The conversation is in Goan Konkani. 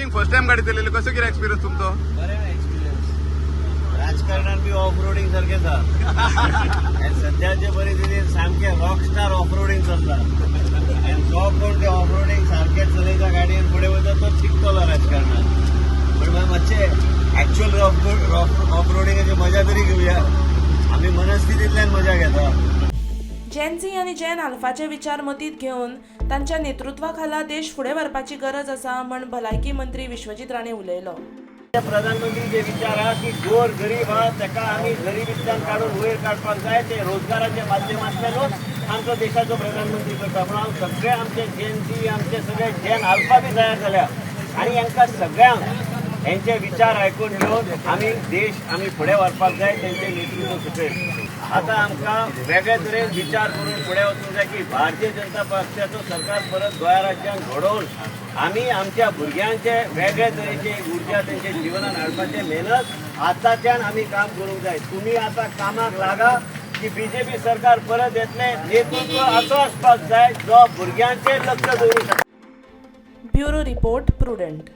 नितीन, फर्स्ट टाइम गाडी चलयली, कसो कितें एक्सपिरियन्स तुमचो? बरें एक्सपिरियन्स. राजकारणान बी ऑफ रोडींग सारकें आसा आनी सद्याचे परिस्थितीन सामकें रॉक स्टार ऑफ रोडींग चल्ला आनी जो कोण ते ऑफ रोडींग सारकें चलयता, गाडयेन फुडें वयता, तो शिकतलो राजकारणान. पण मागीर मातशें एक्च्युअल ऑफ रोडींगाची मजा तरी घेवया आमी. मनस्थितींतल्यान मजा घेता. जेनझी आनी जेन आल्फाचे विचार मतींत घेवन तांच्या नेतृत्वा खाला देश फुडें व्हरपाची गरज आसा म्हण भलायकी मंत्री विश्वजीत राणे उलयलो. प्रधानमंत्रीचे विचार आहा की गोर गरीब आहा ताका आमी गरिबींतल्यान काडून वयर काडपाक जाय. ते रोजगाराच्या माध्यमांतल्यानूच आमचो देशाचो प्रधानमंत्री करता. पूण हांव सगळे आमचे जेन झी, आमचे सगळे जेन आल्फा बी तयार जाल्या आनी हांकां सगळ्यांक हेंचे विचार आयकून घेवन आमी देश आमी फुडें व्हरपाक जाय तेंचे नेतृत्व सकयल. आतां आमकां वेगळे तरेन विचार करून फुडें वचूंक जाय की भारतीय जनता पक्षाचो सरकार परत गोंया राज्यांत घडोवन आमी आमच्या भुरग्यांचे वेगळे तरेची एक उर्जा तेंच्या जिवनात हाडपाचे मेहनत आतांच्यान आमी काम करूंक जाय. तुमी आतां कामाक लागा की बीजेपी सरकार परत येतले. नेतृत्व असो आसपाक जाय जो भुरग्यांचेर लक्ष दवरूं शकता. Bureau report, prudent.